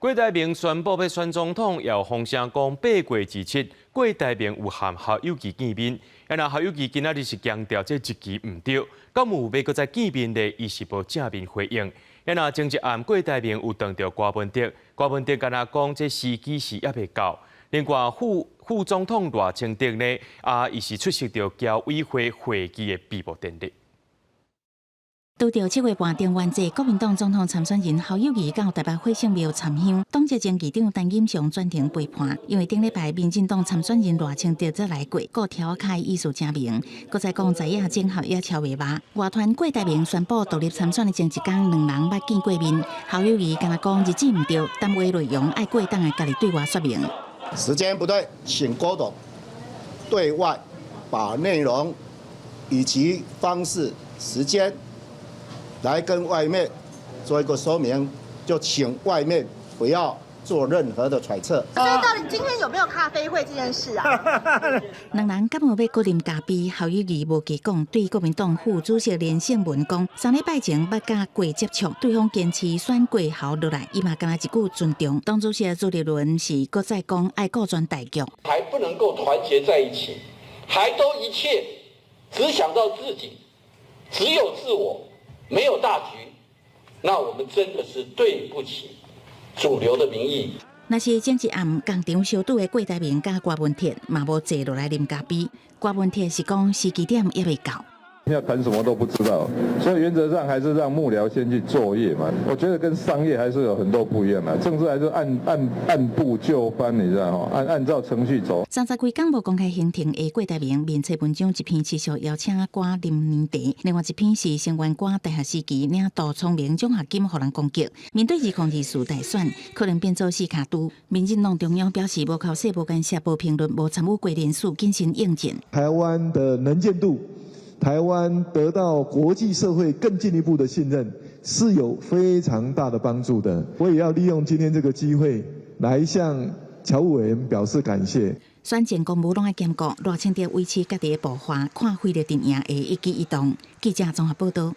郭台銘宣布欲選總統，也有風聲講8月27，郭台銘有和侯友宜見面。啊，若侯友宜今仔日是強調這日期毋對，敢有欲閣再見面咧？伊是無正面回應。啊，若前一暗郭台銘有碰著柯文哲，柯文哲敢若講這時機是猶未到。另外副副總統賴清德呢，啊，伊是出席著僑委會會議的閉幕典禮。拄著7月半中元節，國民黨總統參選人侯友宜到台北火神廟參香，黨籍前議長陳錦祥專程陪伴。因為頂禮拜民進黨參選人賴清德才來過，故調開意思誠明。閣再講在野整合也超袂歹。外傳郭台銘宣布獨立參選的前一工，兩人捌見過面。侯友宜敢若講日子毋對，談話內容愛郭董會家己對外說明。時間不對，請郭董對外把內容以及方式、時間來跟外面做一個說明，就請外面不要做任何的揣測。所以到底今天有沒有咖啡會這件事啊？兩人敢有欲閣啉咖啡？侯友宜無加講，對國民黨副主席連勝文講，3禮拜前捌佮郭接觸，對方堅持選郭侯落來，伊嘛敢若一句尊重。黨主席朱立倫是閣再講愛顧全大局，還不能夠團結在一起，還都一切只想到自己，只有自我。沒有大局，那我們真的是對不起主流的民意。若是前一暗仝場相拄的郭台銘佮柯文哲嘛無坐落來啉咖啡。柯文哲是講時機點猶未到。要談什麼都不知道，所以原則上還是讓幕僚先去作業嘛。我覺得跟商業還是有很多不一樣的，政治還是按部就班，你知道嗎？按照程序走。30幾工無公開行程的郭台銘，面冊文章一篇持續邀請郭啉年茶，另外一篇是聲援郭大學時期領杜聰明獎學金予人攻擊。面對2024大選可能變做四跤車，民進黨中央表示無口說、無干涉、無評論、無參與郭人事，謹慎應戰。台灣的能見度，台灣得到國際社會更進一步的信任，是有非常大的幫助的。我也要利用今天這個機會，來向僑務委員表示感謝。選戰公務攏愛兼顧，賴清德維持家己的步伐，看菲律賓贏的一舉一動。記者綜合報道。